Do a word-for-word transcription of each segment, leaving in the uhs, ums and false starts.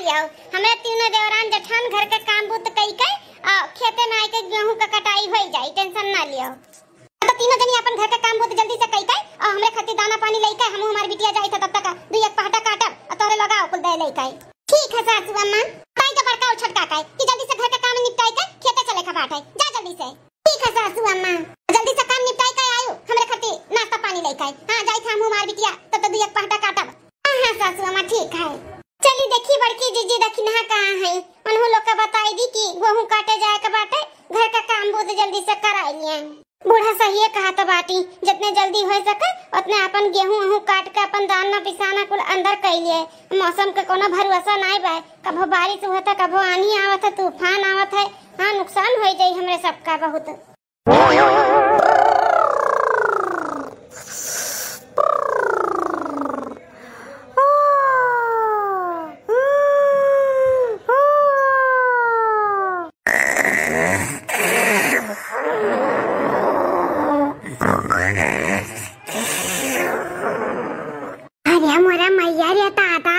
आओ, हमरे तीनों देवरान जेठान घर के काम बूत कई के, आ, खेते में आइके गेहूं का कटाई होई जाई, tension ना लियो। तो तीनों जनी अपन घर के काम बूत जल्दी से कई के, आ, हमरे खातिर दाना पानी लई के, हमहू हमार बिटिया जाई थे, तब तक दुई एक पहटा काटब, आ तोहरे लगाओ कुल दे लई के। ठीक है सासू अम्मा, ताई के बड़का और छोटका का है कि जल्दी से घर के काम निपटाई के खेते चले के बाटे, जा जल्दी से। ठीक है सासू अम्मा, जल्दी से काम निपटाई के आयु, हमरे खातिर नाश्ता पानी लई के आई। हाँ, जाई थे हमहू हमार बिटिया, तब तो दुई एक पहटा काटब। हाँ, हाँ सासू अम्मा, ठीक है। चली देखी बड़की जीजी दखिनहा कहाँ है, उन्हों लोग का बताई दी कि गेहूं काटे जाए के बाटे, घर का काम बहुत जल्दी से कराई लिए। बूढ़ा सहिए कहत बाटी, जितने जल्दी हो सके उतने अपन गेहूं वहूं काट के अपन दाना पिसाना कुल अंदर कई लिए। मौसम के कोनो भरोसा नाई बा, कभो बारिश होत है, कभो आनी आवत है, तूफान आवत है। हाँ, नुकसान हो जाई हमरे सबका बहुत। अरे मोरा मैया रे दादा,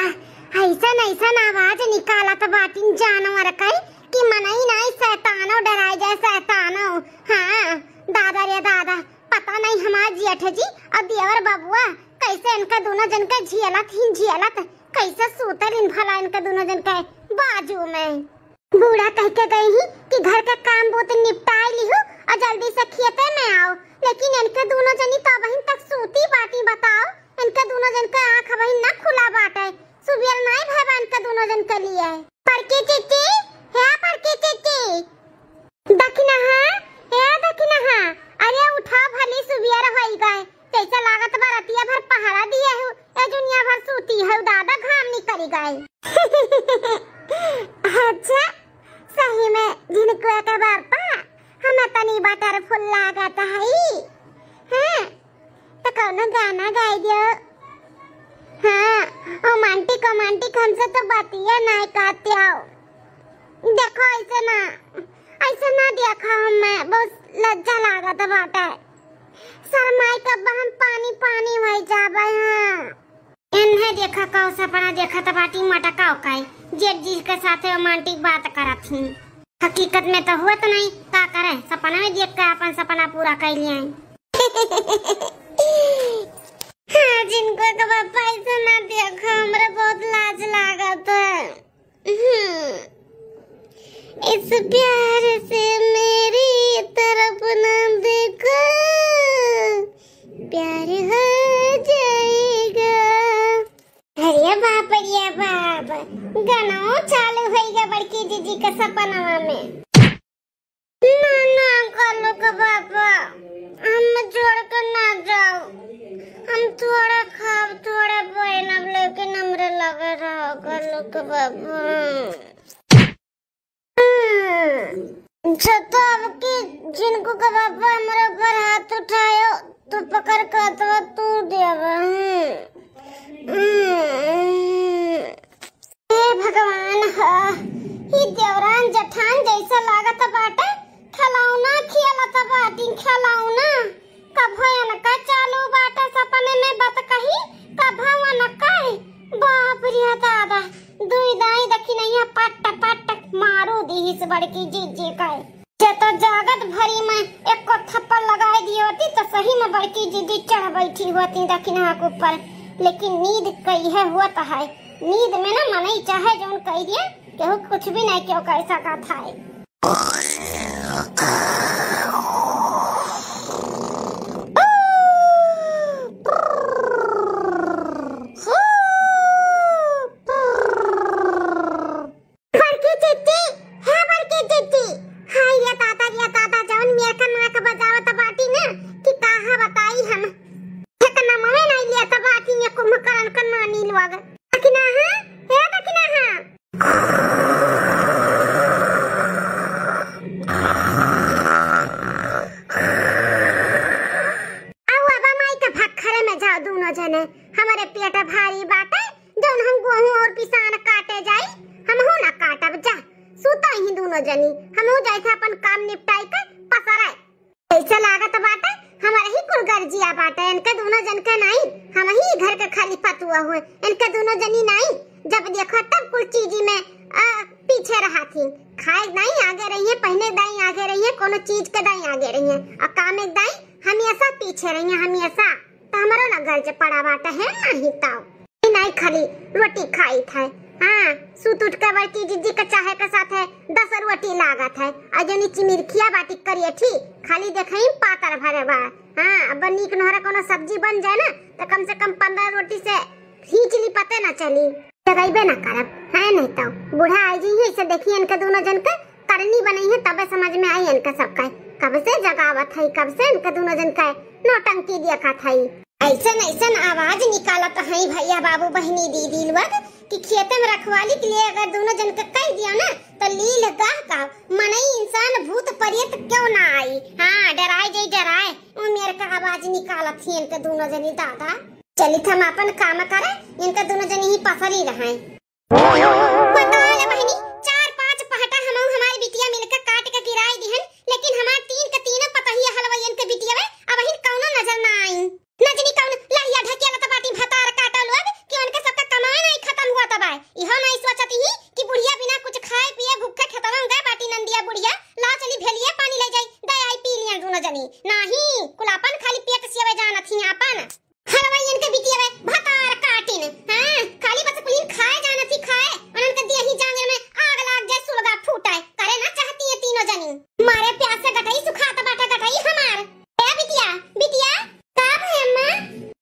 ऐसन ऐसन आवाज निकालत बाटिन जानवर के कि मनई नाई शैतानो डराई जाए, शैतानो। हाँ दादा रे दादा, पता नहीं हमार जेठ जी और देवर बबुआ कैसे इनका दोनों जन के झियलत ही झियलत, कैसे सूतल इन भला इनके दोनों जन के बाजू में। बूढ़ा कह के गई ही कि घर के काम बहुत निपटाए लिहू और जल्दी से खेते में आओ, लेकिन इनके दोनों जनी तो अबहिन तक सूती बाटी। बताओ, इनके दोनों जन के आँख अबहिन ना खुला बाटे, सुबेर नाई भय बा इनके दोनों जन के लिए। बड़की चिच्ची, हे बड़की चिच्ची। दखिनहा, हे दखिनहा, अरे उठा भली, सुबेर होई गए, जैसे लागत बा रतिया भर पहरा दिए हो, ए दुनिया भर सूती हो, दादा घाम निकल गए। अच्छा, सही में झिनकुआ के बापा, हमें तनी बटरफुल लागत है। हाँ, तो कौनो गाना गाई दियो। हाँ, रोमांटिक रोमांटिक हमसे तो बतिया नहीं कहते हो। देखो ऐसे ना, ऐसे ना देखा, हमें बहुत लज्जा लागत बाटे। शर्माई के अब हम पानी पानी हो जाबे। हाँ, एन्हे देखा कौ सपना देखत बाटी मटकाओ काई, जेठ जी के साथे रोमांटिक बात करत ही। हकीकत में तो हुआ तो नहीं, का करे, सपना में देख के अपन सपना पूरा कर लिए। हाँ, झिनकुआ के बापा ऐसे ना देखा, हमरा बहुत लाज लागत है। हम्म। इस प्यार से मेरी तरफ ना देखो, प्यार हो जाएगा। अरे बाप रे बाप, गाना चालू होइगा बड़की जीजी के सपनवा में। ना, ना, कालू के बापा, हम छोड़ के ना जाओ। हम थोड़ा खाब, थोड़ा पहनब, लेकिन हमरे लगे रहो, कालू के बापा। हम्म, अच्छा, तो अब की झिनकू के बापा हमरे ऊपर हाथ उठायो, तो पकड़ के अथवा तू देबा। हम्म। हम्म। हे भगवान ह, ई देवरान जेठान जैसा लागत बाटे, खिलौना खेलत बाटी, खिलौना। कभो इनका चालू बाटे सपने में बतकही, कभो उनका। बाप रे दादा, दुई दाई दखिनहा पट पट मारू दीहिस बड़की जीजी के। जे तो जागत भरी में एको थप्पड़ लगाए दिए होती तो सही में बड़की जीजी चढ़ बैठी होती दखिनहा के ऊपर, लेकिन नींद कइहे होत है। नींद में ना मनई चाहे जौन कह दिए, केहू कुछ भी नहीं केहू कर सकत है। बड़की चिट्टी, हे बड़की चिट्टी, हाय ये दादा, ये दादा, जौन मेर का नाक बजावत बाटी ना, कि कहाँ बताई हम। एक नमवे नहीं लिया त बाटी ये कुंभकर्ण का नानी लोग। दखिनहा, हे दखिनहा। आओ अब माई के भखरे में जाओ दोनों जने, हमारे पेट भारी बाटे, जौन हम गेहूं और पिसान काटे जाई, हमहू ना काटब। जा, सुता ही दोनों जनी, हमहू जाई थे अपन काम निपटाई के पसरे। ऐसा लागत बाटे, हमारे ही कुल गर्जिया बाटे, इनके दोनों जन के नाई, हम ही घर के खाली पतुआ हुए, इनके दोनों जनी नाई, जब देखो तब कुल चीजी में चीज के दाई आगे रही है, और काम एक दाई हमेशा पीछे रही है, हमेशा। तो हमरो ना गर्ज पड़ा बाटे है, नहीं तो। ई नहीं खाली रोटी खाई था, हाँ, सूत उठ के बड़की जिज्जी के चाहे के साथ है दस रोटी लागत है, और जनी चिमिरखिया बाटी करिए ठीक, खाली देखई पातर भरे बा। हाँ, अब नीक नोहरा कोनो सब्जी बन जाए ना, तो कम से कम पन्द्रह रोटी से खींच ली, पते ना चली। जगइबे ना करब, है नहीं तो बूढ़ा आई जी, इसे देखी इनके दोनों जन के करनी बनई है, तबे समझ में आई इनका सबका। कब से जगावत है, कब से इनके दोनों जन का नौटंकी देखत है। ऐसन ऐसन आवाज निकालत है भैया, बाबू, बहिनी, दीदी लोग कि खेते में रखवाली के लिए अगर दोनों जन के कह दिया ना, तो लील गाह का मनई, इंसान, भूत प्रेत क्यों ना आई, हाँ, डराए जाई, डराए। वो मेरे का आवाज निकालत ही इनके दोनों जनी दादा। चलित हम अपन काम करे, इनका दोनों जनी ही पसरी रहे। पता ले बहिनी, चार पांच पहटा हमहू हमारी बिटिया मिलकर काट के गिराई दिहन, लेकिन हमार तीन के तीनों पतहिया हलवैयन के बिटिया में अबहिन कौनो नजर ना आई। न जनी कौन लहिया ढकेलत बाटी भतार काटा लोग कि उनके सबका कमाए नहीं खत्म हुआ तबाय। इहो नहीं सोचत ही कि बुढ़िया बिना कुछ खाए पिए भूखे खेतवा में गए बाटी नंदिया बुढ़िया, ला चली भेलिए पानी ले जाई, दे आई पी लियन दोनों जनी। नाही, कुल अपन खाली पेट सियावे जानत ही आपन। हलवाइयन के बिटिया वे भतार काटिन। हाँ, खाली बस कुलिन खाए जानत ही खाए। उनन के देही जांगर में आग लाग जाए, सुलगा फूटे। करे ना चाहती है तीनों जनी। मारे प्यास से गटई सुखात बाटे गटई हमार। ए बिटिया, बिटिया। का भई अम्मा?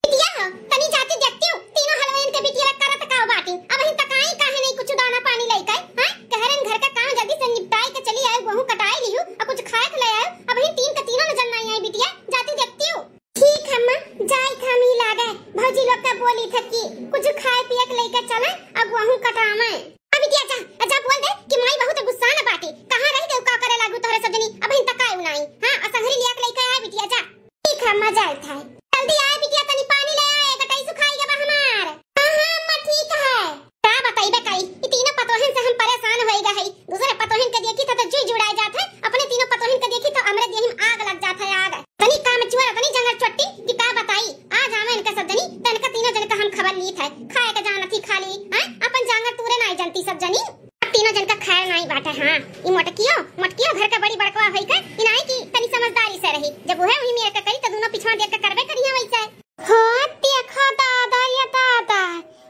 बिटिया हो, तनी जाती देखती हूँ, तीनों हलवाइयन के बिटिया वे करत का बाटी। अबहिन तक आई काहे नहीं कुछ दाना पानी लेके? हाँ, कहरन घर का काम जल्दी से निपटाई के चली आए, गेहूं कटाई लिहू और कुछ खाए के ले आए। अबहिन तीन के तीनों नजर नहीं आई बिटिया, जाती देखती हूँ। ठीक है अम्मा, जाई खामी लागे। भौजी लोग का बोली था कि कुछ खाए पिए के लेके चले, अब वहू कटावे। अब बिटिया जा, जा बोल दे कि माई बहुत गुस्सा न बाटे। कहाँ रह गए, का करे लागू तोहरे सब जनी, अबहिन तक आए नाही। हाँ, असंगरी लिया के लेके आए बिटिया, जा। ठीक है अम्मा, जाए था। जल्दी आए बिटिया, तनी पानी ले आए, गटई सुखाई गवा हमार। हाँ, हाँ अम्मा, ठीक है। का बताइबे करी, ई तीनों पतोहन से हम परेशान होई गए हई। दूसरे पतोहन के देखी त, त जी जुड़ाए जात है, अपने तीनों पतोहन के देखी त हमरे देही में आग लग जात है, आग। तनी काम चुअर, तनी जंगल चोट्टी कि का बताई। आज आवे इनका सब जनी, त इनका तीनों जन का हम खबर लीत है। खाए के जानत ही खाली, हैं? अपन जांगर तूरे नाई जानती सब जनी। अब तीनों जन का खैर नाई बाटे, हाँ। ई मोटकियो, मोटकियो घर का बड़ी बड़कवा होई के, ई नाई कि तनी समझदारी से रही। जब उहे उही मेर के करी त दोनों पिछवा देख के करबे करिहे वैसे। हाँ, देखा दादा, ये दादा,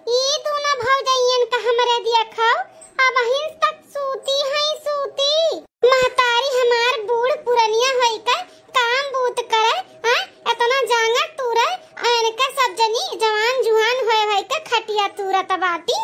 ई दोनों भौजइयन का हमरे देखा, अबहिन तक सूती हैं, सूती। महतारी हमार बूढ़ पुरनिया होई के काम बूत करे, हाँ, इतना जांगर तूरे, इनके सब जनी जवान जुहान होए होए के खटिया तूरत बाटी।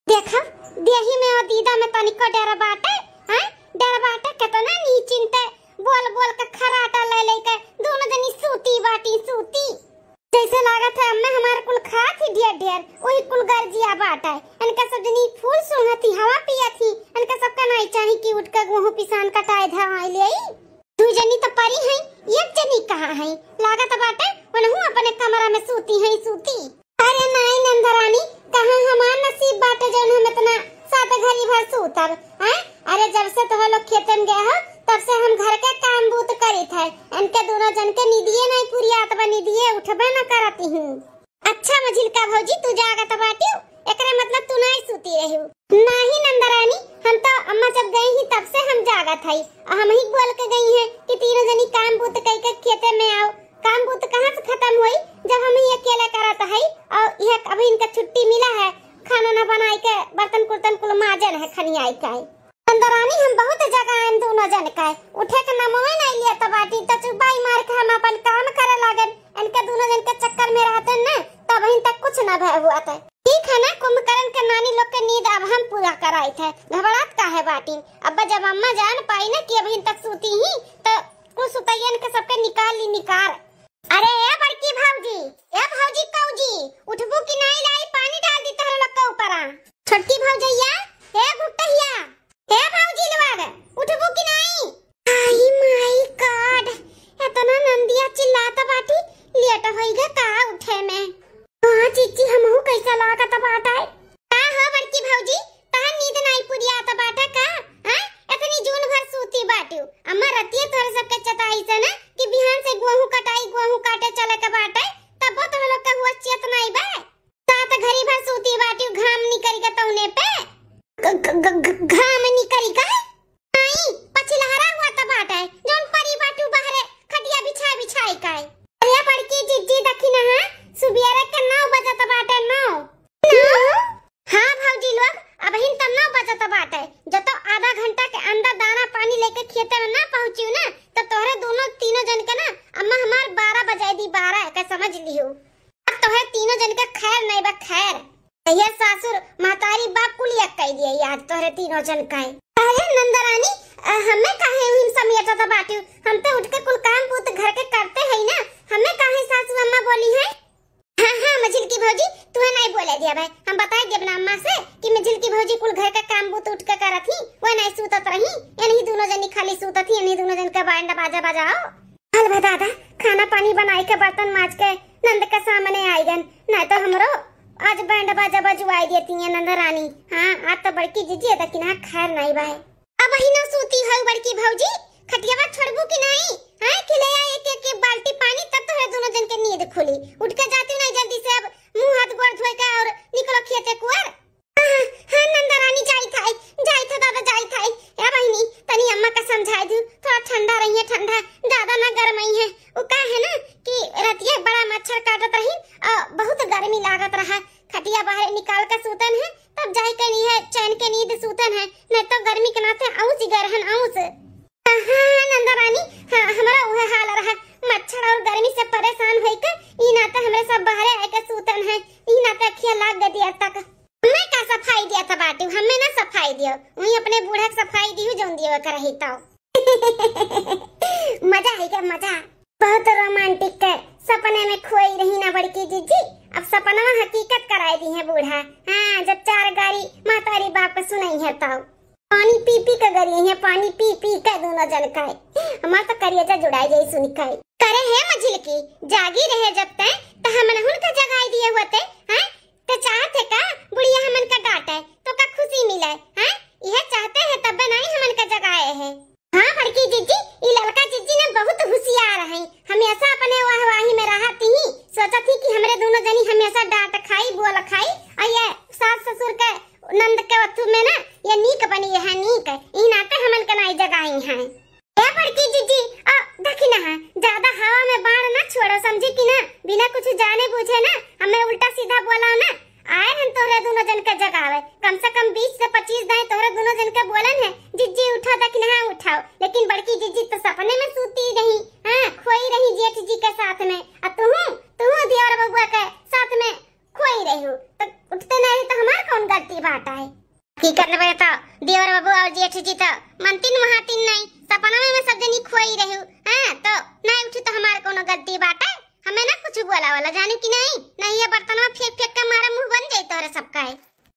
देखा, देही में और दीदा में तनिको डर बाटे, हैं? डर बाटे, केतना निचिंते बोल बोल के खराटा ले लेके दोनों जनी सूती बाटी, सूती। जैसे लागत है अम्मा हमार कुल खात ही ढेर ढेर, वही कुल गर्जिया बाटे। इनका सब जनी फूल सूंघत ही, हवा पियत ही, इनका सबका नाई चाही कि उठ के गेहूं पिसान कटाए धवाई ले आई। दू जनी तो परी हैं, एक जनी कहाँ है? लागत बाटे उनहू अपने कमरा में सूती हैं, सूती। अरे नाई नंदरानी, कहाँ हमार नसीब बाटे जौन हम इतना सात घड़ी भर सूतब, हैं? अरे जब से तोह लोग खेते में गए हो, तब से हम घर के काम बूत करित है। इनके दोनों जन के निदिये नहीं पुरियात बा, निदिये उठबे न करती हूँ। अच्छा मझिलका भौजी, तू जागत बाटियो, एकरे मतलब तू नाई सूती रहियो। नाही नंदरानी, हम तो अम्मा जब गई ही तब से हम जागत हई। आ हम ही बोल के गई हैं कि तीनों जनी काम बूत कई के खेते में आओ। काम बूत कहाँ से खत्म होई जब हम ही अकेले करत हई और यह अभी इनका छुट्टी मिला है, खाना ना बनाई के बर्तन कुर्तन कुल माजन है खनियाई के। नंदरानी, हम बहुत जगाएन दोनों जन के, उठे के नामवे नहीं लिया त बाटी, त चुबाई मार के हम अपन काम करे लागेन। इनके दोनों जन के चक्कर में रहते न, तब हिन तक कुछ ना भय हुआ था। ठीक है ना, कुंभकर्ण के नानी लोग के नींद अब हम पूरा कराई थे, घबरात काहे बाटी? अब जब अम्मा जान पाई ना कि अब हिन तक सूती ही, तो कुछ सुतैयन के सबके निकाल ली निकार। अरे ए बड़की भौजी, ए भौजी कौजी, उठबू कि नाई, लाई पानी डाल दी तोहरे लोग के ऊपर। छोटकी भौजैया, ए गुप्तहिया, ए भौजी लोग, उठबू कि नाई? आई माय गॉड, एतना नंदिया चिल्लात बाटी, लेट होई गे का उठे में? हाँ चिच्ची, हमहू कैसा लागत बाटे। का हो बड़की भौजी, तहार नींद नाई पुरियात बाटे का? हाँ, इतनी जून भर सूती बाटू। अम्मा रतिया तोहरे सबके चटाई से ना कि बिहान से गोहूं खेते में ना पहुँचिउ ना, तो तोहरे दोनों तीनों जन के ना अम्मा हमार बारह बजाइ दी, बारह के समझ लिहु। अब तोहरे तीनों जन के खैर नहीं बा, खैर। यह सासुर महतारी बाप कुल एक कइ दिया आज तोहरे तीनों जन का। अरे नंदरानी, अ, हमें काहे उहिन समेटत बाटिउ? हम तो उठ के कुल काम बूत घर के करते हई ना, हमें काहे सासू अम्मा बोली है? हाँ, हाँ, मझिलकी भौजी, तुहे नहीं बोले दिया भाई, हम बताइ देब ना अम्मा से कि मझिलकी भौजी कुल घर का काम बूत उठ के करत ही, वह नहीं सूतत रही, यही दोनों जनी खाली सूतत ही, यही दोनों जन के बैंड बाजा बजाओ। हल भा दादा, खाना पानी बनाइ के बर्तन माज के नंद के सामने आइगन, नहीं तो हमरो आज बैंड बाजा बजवाइ देती है नंदरानी। हाँ, आज तो बड़की जिज्जी है, लेकिन हाँ, खैर नहीं भाई। अब ही ना सूती हउ बड़की भौजी, खटियावा छोड़बू कि नहीं? हाँ, कि ले आ एक, एक, एक बाल्टी पानी, तब तोहरे दोनों जन के नींद खुली। उठ के जाती नहीं जल्दी से, अब मुंह हाथ गोड़ धोए के और निकलो खेते कुआर। हाँ, हाँ, नंदा रानी जाइत है, जाइत है दादा, जाइत है। ए बहिनी, तनी अम्मा का समझाइ दू, थोड़ा ठंडा रही है, ठंडा, ज्यादा ना गरमाई है। वो का है ना कि रतिया बड़ा मच्छर काटत रही और बहुत गर्मी लागत रहा। खटिया बाहर निकाल के सूतन है, तब जाए के लिए चैन के नींद सूतन है, नहीं तो गर्मी के नाते औस ही गरहन औस। हाँ, हाँ, नंदा रानी, हाँ, हमरा उहे हाल रहा। मच्छर और गर्मी से परेशान होइके ई नाते हमरे सब बाहरे आके सूतन है, ई नाते अखिया लाग गदिया तक। हमें का सफाई दिया था बाटी, हमें ना सफाई दियो, वही अपने बूढ़ा के सफाई दियो जौन दियो के रही तो। मजा है क्या, मजा? बहुत रोमांटिक के सपने में खोई रही ना बड़की जिज्जी, अब सपनवा हकीकत कराइ दी है बूढ़ा। हाँ, जब चार गारी महतारी बाप के सुनाई है तब। पानी पी पी के गरी है, पानी पी पी के दोनों जन का। हमार तो करियजा जुड़ाइ जाई सुन के। करे है मझिलकी, जागी रहे जब तै, त हमनहुन का जगाइ दिए होते, हैं? त चाहत है का बुढ़िया हमन का डांटे, तो का खुशी मिले, हैं? यह चाहते हैं तब नहीं हमन का जगाए है। हाँ बड़की जिज्जी, ई ललका जिज्जी ना बहुत होशियार है, हमेशा अपने वाहवाही में रहत ही, सोचत ही कि हमरे दोनों जनी हमेशा डांट खाई, बोल खाई, और ये सास ससुर के नंद के अथु में ना ये नीक बनी है, नीक, ई नाते हमन के नाई जगाई हैं। ए बड़की जिज्जी, आ, देखी ना, ज्यादा हवा में बाण ना छोड़ो, समझी कि ना? बिना कुछ जाने बूझे ना हमें उल्टा सीधा बोला ना, आए हम तोहरे दोनों जन के जगावे। कम से कम बीस से पच्चीस दाई तोहरे दोनों जन के बोलन है, जिज्जी उठो, देखी ना, उठाओ। लेकिन बड़की जिज्जी तो सपने में सूती रही, हाँ, खोई रही जेठ जी के साथ में। आ तुहू, तुहू दियोर बबुआ के साथ में खोई रही हो, तो उठते नहीं तो हमार कौन गलती बात है? की करने बे तो देवर बाबू और जेठ जी तो मनतीन महातीन नहीं, सपना में सब जनी खोई रही हो, हाँ, तो नहीं उठी तो हमार कौनो गलती बात है? हमें ना कुछ बोला वाला, जाने की नहीं, नहीं ये बर्तन में फेंक फेंक के मारा मुंह बन जाई तोहरे सबका है।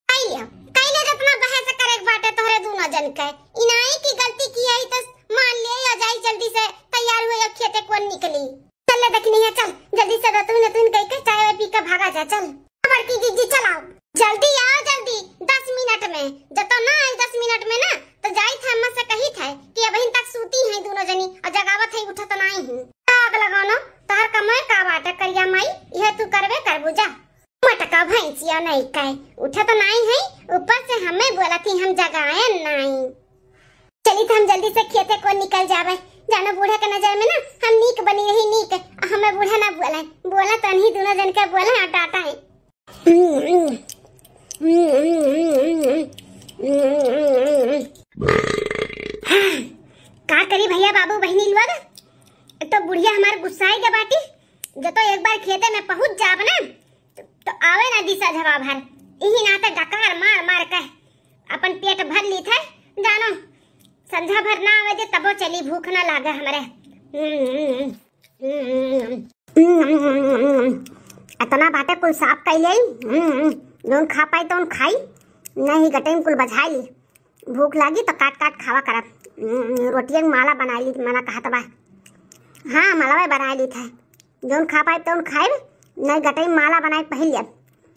कई लियो, कई लियो जितना बहस करे के बाटे तोहरे दोनों जन के, इनाई की गलती की आई तो मान ले या जाई जल्दी से तैयार हुए या खेते कौन निकली। चल ले देखी नहीं है, चल जल्दी से दतुन दतुन कह के चाय वाय पी के भागा जा, चल। बड़की जिज्जी चलाओ, जल्दी आओ जल्दी, दस मिनट में। जब तो ना आई दस मिनट में ना, तो जाई था अम्मा से कही था कि अबहिन तक सूती हैं दोनों जनी और जगावत है, उठत नहीं हूँ। आग लगानो, तोहर कमोए का बाटे करिया माई, यह तू करबे करबू जा। मटका भैंसिया नहीं काहे, उठत नहीं है, ऊपर से हमें बोला थी हम जगाए नहीं। चली तो हम जल्दी से खेते को निकल जावे, जानो बूढ़ा के नजर में ना हम नीक बनी रही नीक, हमें बूढ़ा ना बोले, बोला तो नहीं दोनों जन के बोले और डांटा है। का करी भैया बाबू बहिनी लोग, तो बुढ़िया हमार गुस्साए के बाटी, जो तो एक बार खेते में पहुंच जाब ना, तो आवे ना दिशा जवाब हर, इही नाते डकार मार मार के अपन पेट भर ली थे। जानो संझा भर ना आवे दे तबो चली, भूख ना लागे हमरे। इतना बाटे कुल साफ कैले, जौन खा पाई तौन खाई, नहीं गटे में कुल बझाई ली। भूख लागी तो काट काट खावा करब। रोटियन माला बनाई ली, मना कहत बा। हाँ, मलवा बनाई ली थे। जौन खा पाइब तौन खाइब, नहीं गटई माला बनाई पहिर लियब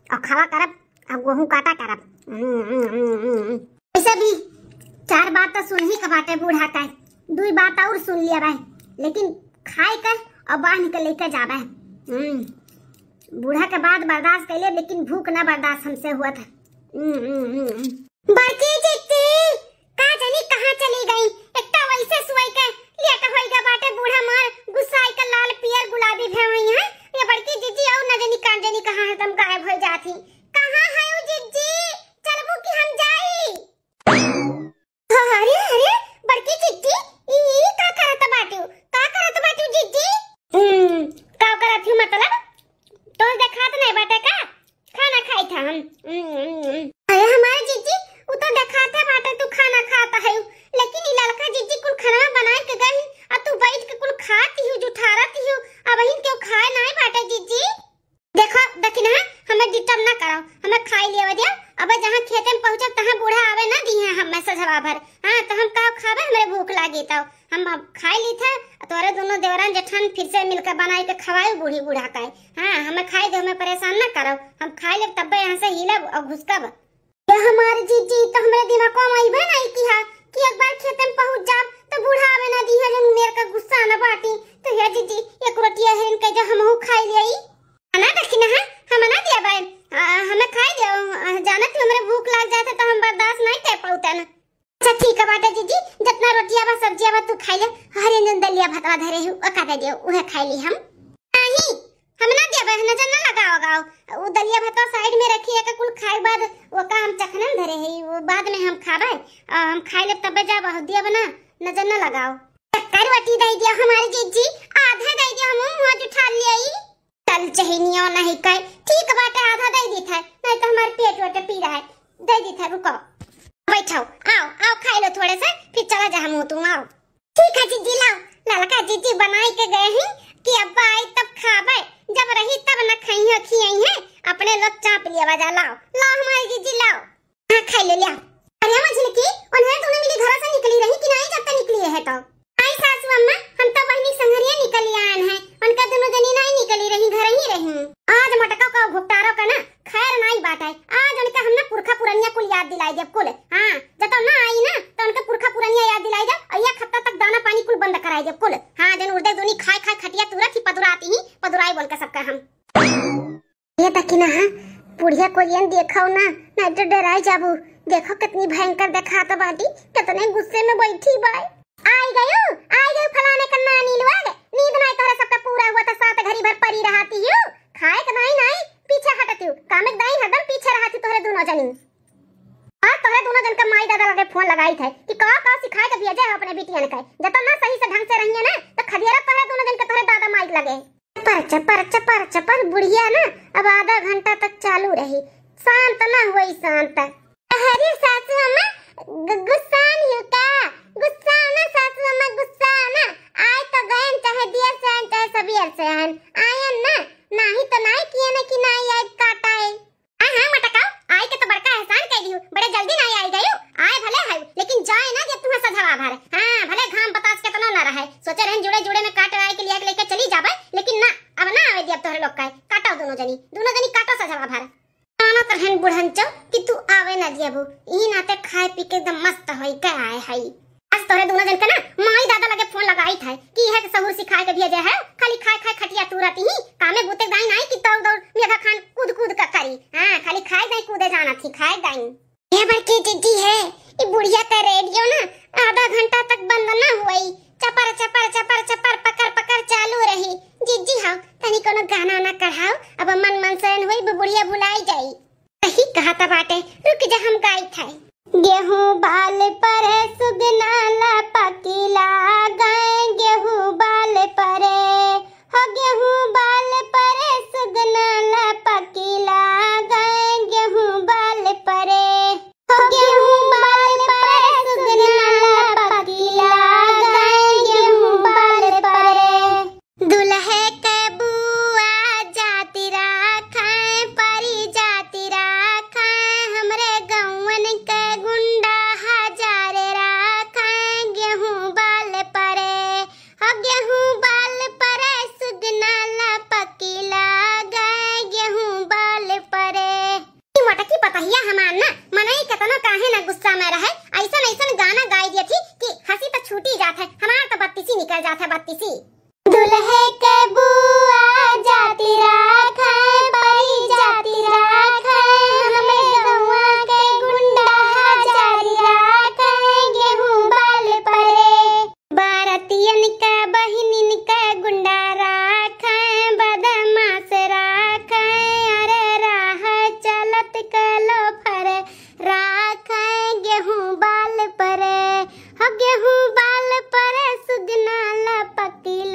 और खावा करब और गोहूँ काटा करब। हम्म, हम्म, हम्म, हम्म। वैसे भी चार बात तो सुन ही के बाटे बूढ़ा का, दुई बात और सुन लिया भाई, लेकिन खाए के और बांध के लेके जाबे। हम्म, बूढ़ा के बात बर्दाश्त कर ले, लेकिन भूख ना बर्दाश्त हमसे हुआ था। हम्म, हम्म, हम्म, हम्म। बड़की जिज्जी, का जानी कहाँ चली गई? एक तो वैसे सुई के लेट होई गा बाटे, बूढ़ा मार गुस्साई के लाल पियर गुलाबी भे हुई है। ये बड़की जिज्जी और न जानी का जानी कहाँ हरदम गायब हो जाती। कहाँ है वो जिज्जी? चलबू कि हम जाई? अरे, अरे, बड़की जिज्जी, ई ई तो हम अब खाइ ली थे, तोरे दुनो देवरान जेठान फिर से मिलके बनाइ के खवाई बूढ़ी बूढ़ा का। हाँ, हमें खाइ दे, हमें परेशान ना करो, हम खाइ लेब तब्बे यहाँ से हिलब और घुसकब। ये हमार जीजी तो हमरे दिमाग में अइबे नहीं की है कि एक बार खेते में पहुँच जाब तो बूढ़ा आवे ना दी है, जौन मेर का गुस्सा ना बाटी। तो हे जीजी, एक रोटिया है इनके जो हमहू खाइ लेई। ना दखिना है, हम ना दिया बाय, आ, हमें खाइ दियो, आ, जानत ही हमरे भूख लाग जात है तो हम बर्दाश्त नहीं कर पाउतन। अच्छा ठीक है बाटे जीजी, जितना रोटिया बा सब्जिया बा तू खाइ ले, हरे जौन दलिया भतवा धरे हु ओका दे दियो, उहे खाइ ली हम। नहीं, हम ना देबे, नजर ना लगाओ गाओ। उ दलिया भतवा side में रखी है, कुल खाए बाद ओका हम चखना धरे है, वो बाद में हम खाबे, आ, हम खाइ लेब तबे जाब, दिया बना, नजर ना लगाओ। चक्कर वटी दे दिया हमारी जीजी, आधा दे दिया, हम मुँह जुठा ले। चल चहिनियो नहीं कहे, ठीक बाटे, आधा दे दी था, नहीं तो हमारे पेट वेट पी रहा है, दे दी था, रुको। बैठो, आओ, आओ, खाइ लो थोड़े से, फिर चला जा हम तू, आओ। ठीक है जीजी, लाओ, ललका जीजी बनाइ के गए हैं कि अब्बा आई तब खाबे, जब रही तब न खइहे खियइहे, अपने लोग चाप लिया बजा, लाओ, लाओ हमारी जीजी, लाओ। हाँ, खाइ ले, लिया। अरे मझिलकी, उन्हें दोनों मिली घरों से निकली रही कि नहीं, जब तक निकली है तो? आई सासू अम्मा, हम तो बहिनी संघरिया निकली आयन है, उनका दोनों जनी नहीं निकली रही, घर ही रही। आज मटका का घुपटारो का ना खैर नाई बाटे। आज उनका हम ना पुरखा पुरनिया कुल याद दिलाइ देब कुल। हाँ, जब तो ना आई ना, तो उनका पुरखा पुरनिया याद दिलाइ देब। और एक हफ्ता तक दाना पानी कुल बंद कराइ देब कुल। हाँ, जन उर्दे दुनी खाइ खाइ खटिया तुरत ही पदुराती ही, पदुराई बोल के सबका हम। ये देखी ना, हाँ, बुढ़िया कोरियन देखो ना, नहीं तो डराइ जाबू। देखो कितनी भयंकर देखात बाटी, कितने गुस्से में बैठी बाय। आई गयो, आई गयो फलाने का नानी लोग। नींद नाई तोहरे सबका पूरा हुआ था, सात घड़ी भर परी रहती हो। खाए के दाई नाई पीछे हटत हो, कामे के दाई हरदम पीछे रहत हो तोहरे दोनों जनी। और तोहरे दोनों जन का माई दादा लगे फोन लगाई थे कि का का सिखाए के भेजे हो अपने बिटियन के, जब तो ना सही से ढंग से रहिए ना तो खदियारा तोहरे दोनों जन के तोहरे दादा माई लगे। चपर चपर चपर चपर बुढ़िया ना अब आधा घंटा तक चालू रही, शांत ना हुई शांत। अरे सासू अम्मा, गु-, गुस्सान यू का? गुस्सान ना सासू अम्मा, गुस्सान ना। आए तो गयन, चाहे दियर से आयन, चाहे सबियर से आयन। आयन ना, नाही तो नाही किए ना कि नाही आए काटाए। हाँ, हाँ, मटकाओ, आए के तो बड़का एहसान कइ दियो, बड़े जल्दी नाही आई गयो। आए भले है, लेकिन जाए ना दे तुम्हें सधवा भर। हाँ, भले घाम बतास केतनो ना रहे, सोचे रहन जुड़े जुड़े में काट आए के लिए लेके चली जाबे, लेकिन ना, अब ना आवे दिया तोहरे लोग का। काटो दोनों जनी, दोनों जनी काटो सधवा भर। जानत रहन बुढ़ंचो कि तू आवे ना दियाबू, ई नाते खाए पी के एकदम मस्त होई के आए हई। आज तोहरे दोनों जन के ना माई दादा लगे फोन लगाई था कि यह के सहूर सिखाए के भेजे है, खाली खाए खाए खटिया तुरत ही, कामे बूते दाई नाई कि तौ दौड़ मेघा खान कूद कूद का करी। हाँ, खाली खाए दाई कूदे जानत ही, खाए दाई। ये बड़की जीजी है, ई बुढ़िया का रेडियो ना आधा घंटा तक बंद ना हुई, चपर चपर चपर चपर पकर पकर चालू रही। जीजी हाँ, तनी कोनो गाना ना कढ़ाओ, अब मन मनसैन हुई, बु-, बुढ़िया भुलाई जाई। सही कहत बाटे, रुक जा हम गाई थाई। गेहूं बाल परे सुगना लपकिला गए, गेहूं बाल परे, हो गेहूं बाल परे सुगना लपकिला गए, गेहूं बाल परे। हो गेहूं बाल परे सुगना लपकिला गए, गेहूं बाल परे। दुल्हे के बुआ जाति राखे, परी जाति राखे, हमरे गौवन के गुंडा हजार राखे, गेहूं बाल परे, हो गेहूं बाल परे सुगना लपकिला गए, गेहूं बाल परे। ई मोटकी पतहिया हमार ना, मनई केतनो काहे ना गुस्सा में रहे, ऐसन ऐसन गाना गाई दिया थी कि हंसी तो छूटी जात है, हमार तो बत्तीसी निकल जात है, बत्तीसी। दुल्हे के बुआ जाति राखे, परी जाति राखे, हमरे गौवा के गुंडा हजारी राखे, गेहूं बाल परे। बारतियन का बहिनिन का गुंडा राखे, बदमाश राखे, अरे राह चलत के लोफर राखे, गेहूं बाल परे, हो गेहूं बाल परे सुगना लपकिला।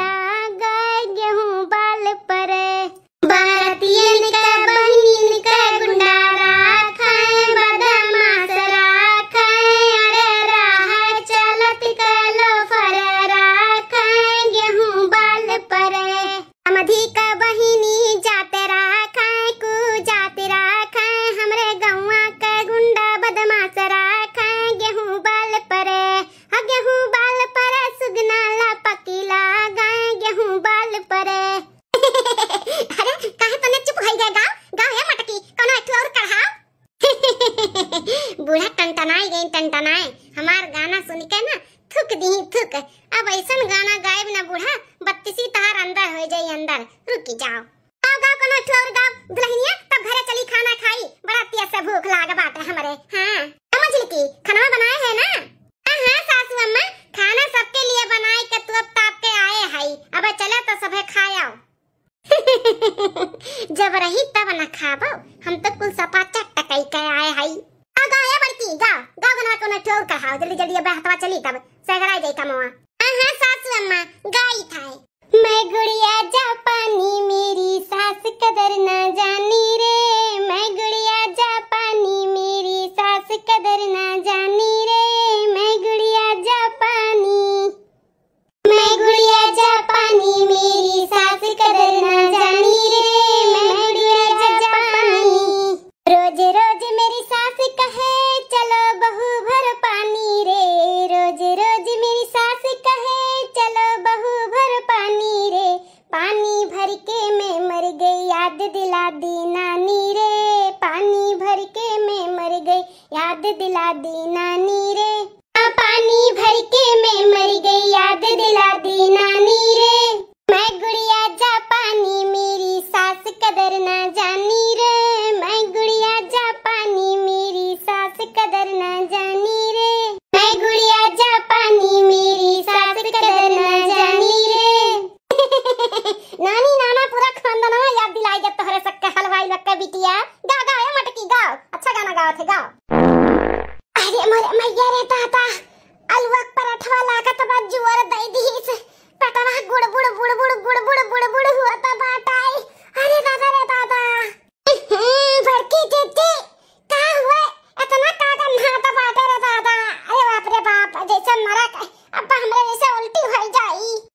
थुक दीही थुक। अब ऐसन गाना गायब ना बूढ़ा, बत्तीसी तहार अंदर होइ जाई अंदर। रुकी जाओ। गाओ, गाओ, कोनो ठो और गाओ दुल्हनिया, तब घरे चली खाना खाई, बड़ा तेज से भूख लाग बाटे हमरे। हाँ, समझ ली की खनवा बनाए है ना? हाँ, हाँ, सासू अम्मा, खाना सबके लिए बनाए के तोप ताप के आए हई। अब चले तो सभे खाए आओ। जब रही तब न खाबो, हम तो कुल सफा चट कई के आए हई। आ गाओ, ए बड़की, गाओ, गाओ गनवा कोनो ठो और कहाओ, जल्दी, जल्दी, अब हथवा चली तब, सगराई जाई कमवा। हाँ, हाँ, सासू अम्मा, गाई थाए। मैं गुड़िया जापानी, मेरी सास कदर ना जानी रे। मैं गुड़िया जापानी, मेरी सास कदर ना जानी रे। मैं गुड़िया जापानी, मैं गुड़िया जापानी, मेरी सास कदर ना जानी रे। मैं गुड़िया जापानी। रोज रोज मेरी सास कहे, चलो बहू भर पानी रे। रोज रोज मेरी सास कहे, चलो बहू भर पानी रे। पानी भर के मैं मर गई, याद दिला दी नानी रे। पानी भर के मैं मर गई, याद दिला दी नानी रे। हाँ, पानी भर के मैं मर गई, याद दिला दी नानी रे। मैं गुड़िया जापानी, मेरी सास कदर ना जानी रे। मैं गुड़िया जापानी, मेरी सास कदर ना जानी रे। मैं गुड़िया जापानी, मेरी सास कदर ना जानी रे। नानी, नाना, पूरा खानदानवा याद दिलाई देत तोहरे सक्का हलवाई लक्का बिटिया। गाओ, गाओ, ए मटकी, गाओ। अच्छा गाना गावत है, गाओ। अरे मोरे मैया रे दादा, अलुआ के पराठवा लागत बा, जुअर दई दिहिस। पेटवा गुड़बुड़, बुड़बुड़, गुड़बुड़, बुड़बुड़ हुआ था बाटाई। अरे दादा रे दादा। हम्म, बड़की जीजी, का हुआ? इतना का गन्हात बाटे रे दादा? अरे बाप रे बाप, जैसे मरा के, अब हमरा जैसे उल्टी होइ जाई।